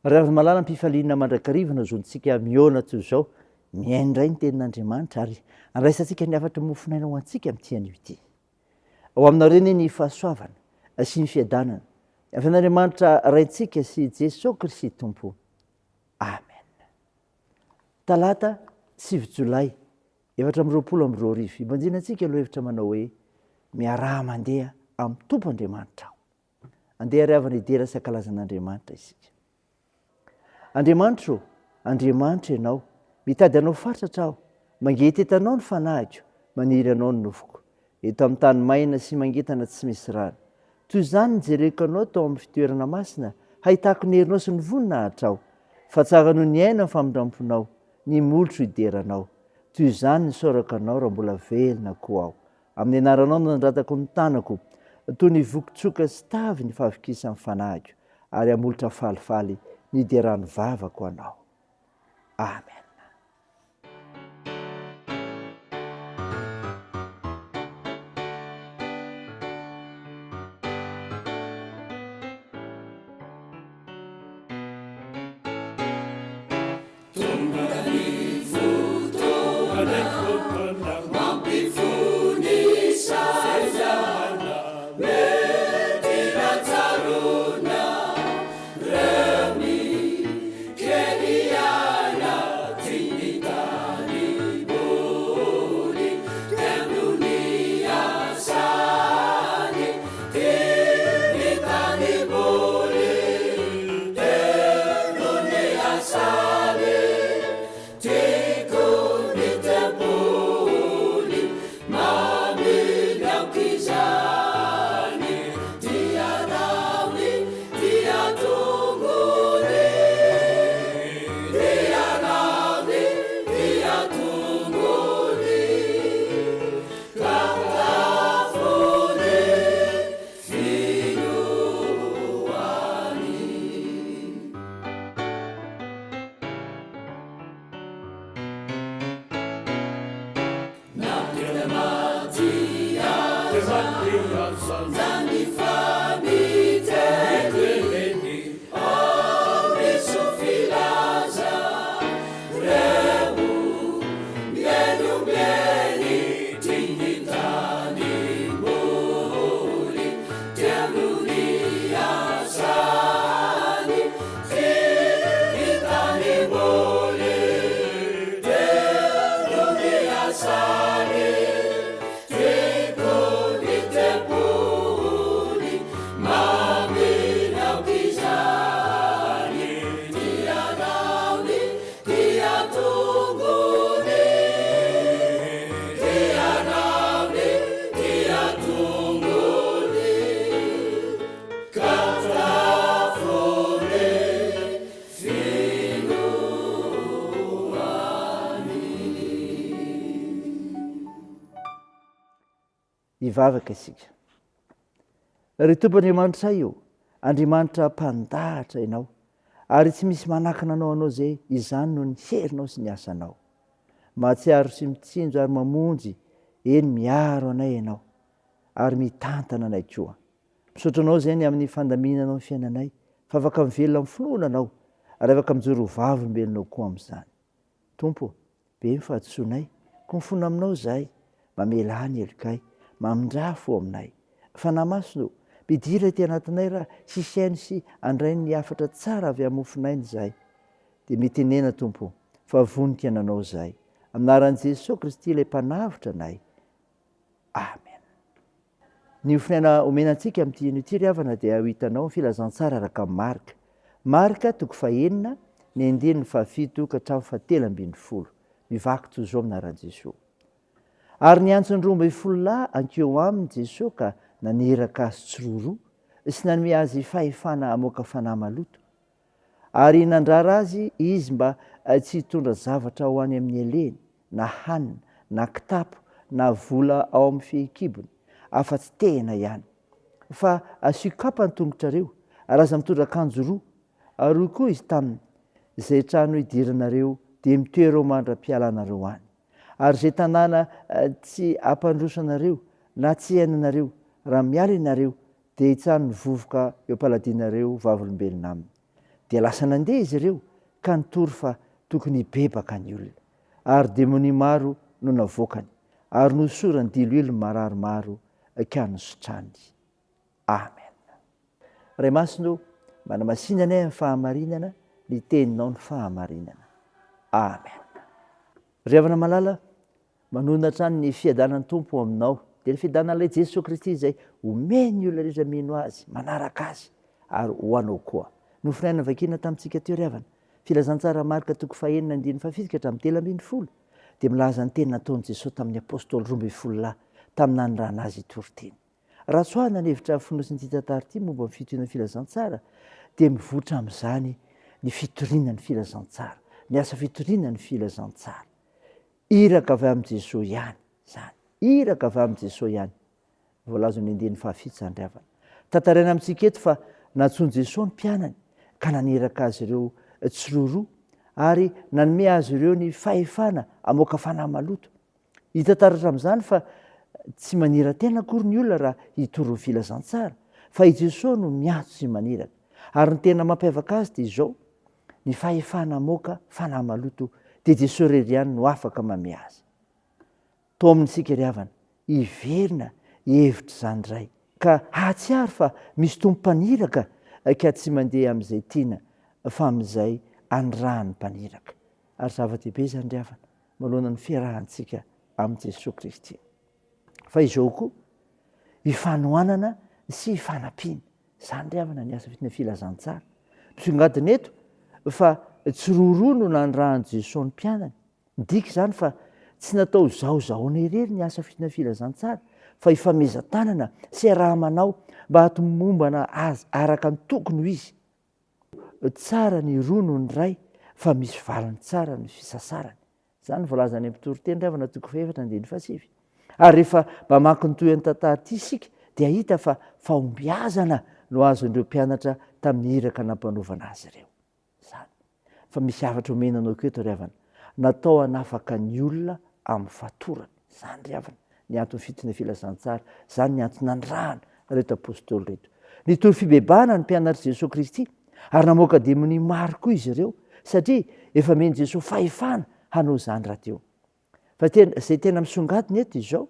Ry havana malala am-pifaliana mandrakariva no azontsika mihaona toy izao, mihaino indray ny tenin'Andriamanitra ary andraisantsika ny hafatra mofonaina ho antsika amin'ity anio ity. Ho aminareo anie ny fahasoavana sy ny fiadanana avy amin'Andriamanitra Raintsika sy Jesoa Kristy Tompo. Amen. Talata 9 jolay 2024, ibanjinantsika lohahevitra manao hoe Miaraha mandeha amin'ny Tompo Andriamanitrao. Andeha ary havana hidera sy hankalaza an'Andriamanitra isika. Andriamanitro ô, Andriamanitro Ianao, mitady Anao fatratra aho, mangetaheta Anao ny fanahiko, maniry Anao ny nofoko. Eto amin'ny tany maina sy mangentana tsy misy rano. Toy izany nijereko Anao tao amin'ny fitoerana masina, hahitako ny herinao sy ny voninahitrao. Fa tsara noho ny aina ny famindramponao, ny molotro hidera Anao. Toy izany nisaorako Anao raha mbola velona koa aho. Amin'ny anaranao no nandratako ny tanako, toy ny voky-tsoka sy tavy ny fahavikisan'ny fanahiko, ary hamolotra falifaly ny hideran'ny vavako Anao. Amen. Tonga ny fotoana mampifony saina mety ratsaroana reo mikely aina ty ny taniboly teo no niasany ty ny taniboly teo no niasany tiako ny tempoly maminy aok'izany dia raony dia tongony dia raony dia tongony ka tafony finoany. Na dia maty aza na ny famiteny Diso filaza reo miely ombieny ty ny tanimboly teo no niasany ty ny tanimboly teo no niasany tiako ny tempoly Maminy aok'izany dia raony dia tongony dia raony dia tongony ka tafony finoany. Hivavaka isika. Ry Tompo Andriamanitray ô, Andriamanitra mpandahatra Ianao, ary tsy misy manakana Anao hanao izay izany noho ny herinao sy ny asanao. Mahatsiaro sy mitsinjo ary mamonjy, eny miaro anay Ianao, ary mitantana anay koa. Misaotra Anao izay ny amin'ny fandaminanao ny fiainanay, fa afaka mivelona amin'ny finoana Anao, ary afaka mijoro ho vavolombelonao koa amin'izany. Tompo ô, be ny fahadisoanay, koa mifona aminao izahay, mamelà ny helokay, mamindrà fo aminay. Fanahy Masina ô, midira ety anatinay raha hisy haino sy handray ny hafatra tsara avy amin'ny mofonaina izahay. Dia mitenena Tompo ô, fa vonon-kiaina anao izahay. Amin'ny anaran'i Jesoa Kristy ilay Mpanavotra anay. Amen. Ny hofonaina omena antsika amin'ity anio ity ry havana dia ho hitanao ny filazantsara araka an'i Marka. Marka toko fahenina, ny andininy fahafito ka hatramin'ny fahatelo ambin'ny folo. Mivaky toy izao amin'ny anaran'i Jesoa. Ary niantso ny 12 lahy hankeo aminy Jesoa ka naniraka azy tsiroaroa sy nanome azy fahefana hamoaka fanahy maloto. Ary nandrara azy izy mba tsy hitondra zavatra ho any amin'ny alehany, na hanina, na kitapo, na vola ao amin'ny fehikibony, afa-tsy tehina ihany. Fa asio kapa ny tongotrareo, ary aza mitondra akanjo roa. Ary hoy koa izy taminy, Izay trano idiranareo, dia mitoera ao mandra-pialanareo any. Ary izay tanàna tsy hampandroso anareo, na tsy hiainanareo, raha miala ianareo, dia hitsano ny vovoka eo am-paladianareo vavolombelona aminy. Dia lasa nandeha izy ireo ka nitory fa tokony hibebaka ny olona. Ary demonia maro no navoakany, ary nohosorany diloilo ny marary maro ka nositrany. Amen. Ray Masina o, manamasina anay amin'ny fahamarinana, ny teninao ny fahamarinana. Amen. Ry havana malala, manonona hatrany ny fiadanan'ny Tompo aminao, dia ny fiadanan'ilay Jesoa Kristy izay omeny ny olona rehetra mino Azy, manaraka Azy, ary ho anao koa. Nofinaina vakiana tamintsika teo ry havana, Filazantsara Marka toko fahenina andininy fahafito ka hatramin'ny 13 dia milaza ny teny nataon'i Jesoa tamin'ny Apôstôly 12 lahy tamin'ny nanirahana azy hitory teny. Raha tsoahina ny hevitra fonosin'ity tantara ity momba ny fitoriana ny filazantsara dia mivoitra amin'izany ny fitoriana ny filazantsara, ny asa fitoriana ny filazantsara. Iraka avy amin'i Jesoa ihany izany. Iraka avy amin'i Jesoa ihany. Voalaza ny andininy fahafito izany ry havana. Tantaraina amintsika eto fa nantsoin'i Jesoa ny mpianany ka naniraka azy ireo tsiroaroa ary nanome azy ireo ny fahefana hamoaka fanahy maloto. Hita taratra amin'izany fa tsy manira-tena akory ny olona raha hitory ny filazantsara, fa i Jesoa no miantso sy maniraka. Ary ny tena mampiavaka azy dia izao, ny fahefana hamoaka fanahy maloto dia Jesoa irery ihany no afaka manome azy. Taomina isika ry havana hiverina hihevitra izany indray, ka hahatsiaro fa misy Tompo mpaniraka ka tsy mandeha amin'izay tiana fa amin'izay anirahan'ny mpaniraka. Ary zava-dehibe izany ry havana, manoloana ny fiarahantsika amin'i Jesoa Kristy. Fa izao koa, ifanohanana sy ifanampiana. Izany ry havana ny asa fitoniana filazantsara. Misongadina eto fa tsiroaroa no nanirahan'i Jesoa ny mpianany. Midika izany fa tsy natao zahozahoana irery ny asa fitoniana filazantsara fa ifamezan-tanana sy iaraha-manao mba hahatomombana azy araka ny tokony ho izy. Tsara ny roa noho ny iray fa misy valiny tsara ny fisasarany. Izany no voalaza any amin'ny Mpitoriteny ry havana toko fahefatra andininy fahasivy. Ary rehefa mamaky ny tohin'ny tantara ity isika dia hahita fa fahombiazana no azon'ireo mpianatra tamin'ny iraka nampanaovana azy ireo. Izany. Fa misy hafatra omena anao koa eto ry havana. Natao hanafaka ny olona amin'ny fatorany. Izany ry havana ny anton'ny fitoniana filazantsara. Izany ny antony nanirahana ireto apostoly ireto. Nitory fibebahana ny mpianatr'i Jesoa Kristy ary namoaka demonia maro koa izy ireo satria efa omen'i Jesoa fahefana hanao izany rahateo. Fa tena, izay tena misongadina eto izao,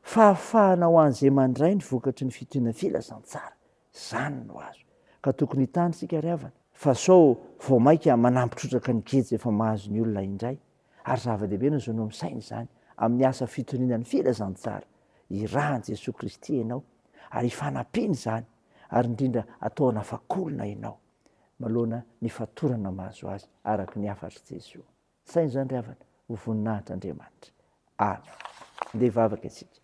fahafahana ho an'izay mandray ny vokatry ny fitoriana filazantsara. Izany no azo. Ka tokony hitandro isika ry havana, fa sao vao mainka manampy trotraka ny geja efa mahazo ny olona indray. Ary zava-dehibe no zonao misaina izany amin'ny asa fitoriana ny filazantsara. Irahan'i Jesoa Kristy ianao, ary ifanampiana izany, ary indrindra atao an'afak'olona ianao, manoloana ny fatorana mahazo azy araka ny hafatr'i Jesoa. Saino izany ry havana, ho voninahitr'Andriamanitra. Amen. Andeha hivavaka isika.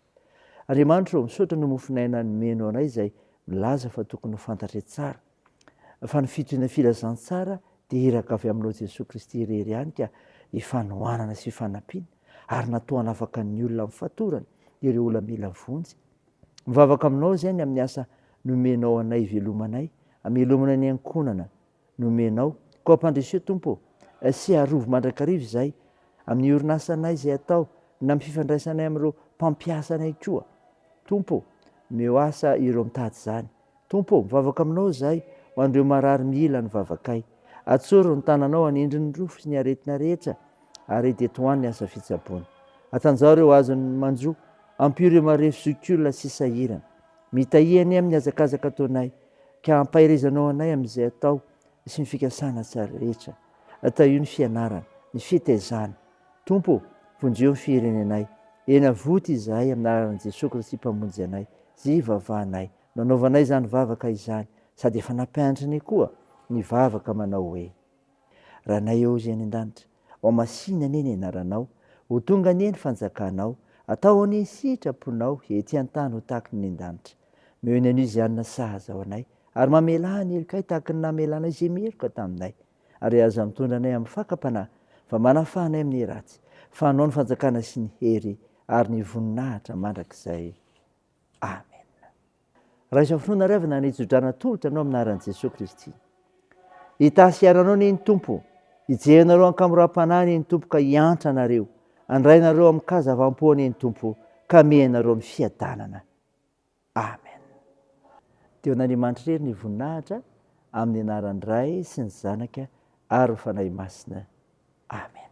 Andriamanitra ô, misaotra ny mofon'aina nomenao anay izay milaza fa tokony ho fantatray tsara fa ny fitoriana filazantsara dia iraka avy aminao Jesoa Kristy irery ihany ka ifanohanana sy ifanampiana ary natao hanafaka ny olona amin'ny fatorany ireo olona mila vonjy. Mivavaka aminao izay ny amin'ny asa nomenao anay hivelomanay, hamelomana ny ankohonana nomenao. Koa ampandreseo Tompo ô, sy arovy mandrakariva izahay amin'ny orinasanay izay atao na amin'ny fifandraisanay amin'ireo mpampiasa anay koa. Tompo ô, omeo asa ireo mitady izany. Tompo ô, mivavaka aminao izahay ho an'ireo marary mila ny vavakay. Atsory ny tananao hanendry ny rofy sy ny aretina rehetra ary eto ny asa fitsaboana. Atanjaho ireo azon'ny manjo, ampio ireo marefo zokiolona sy sahirana. Mitahia anie amin'ny hazakazaka ataonay, ka ampaherezanao anay amin'izay atao sy ny fikasana tsara rehetra. Tahio ny fianarana, ny fitaizana. Tompo ô, vonjeo ny firenenay. Eny avoty izahay amin'ny anaran'i Jesoa Kristy Mpamonjy anay, izay ivavahanay. Nanaovanay izany vavaka izany, sady efa nampianatra anay koa ny vavaka manao hoe. Ranay eo izay any an-danitra, ho hamasina anie ny anaranao, ho tonga anie ny fanjakanao, atao anie ny sitraponao ety an-tany ho tahaky ny any an-danitra. Omeo ny anio izay hanina sahaza ho anay, ary mamelà ny helokay tahaky ny namelanay izay meloka taminay. Ary aza mitondra anay amin'ny fakam-panahy, fa manafaha anay amin'ny ratsy, fa Anao ny fanjakana sy ny hery ary ny voninahitra mandrakizay. Amen. Raiso finoana ry havana ny tsodrano atolotra anao amin'ny anaran'i Jesoa Kristy. Hitahy sy hiaro anao anie ny Tompo. Hijery anareo an-kamoram-panahy anie ny Tompo ka hiantra anareo. Handray anareo amin-kazavam-po anie ny Tompo ka hamehy anareo amin'ny fiadanana. Amen. Dia ho an'Andriamanitra irery ny voninahitra. Amin'ny anaran'ny Ray sy ny Zanaka ary ny Fanahy Masina. Amen.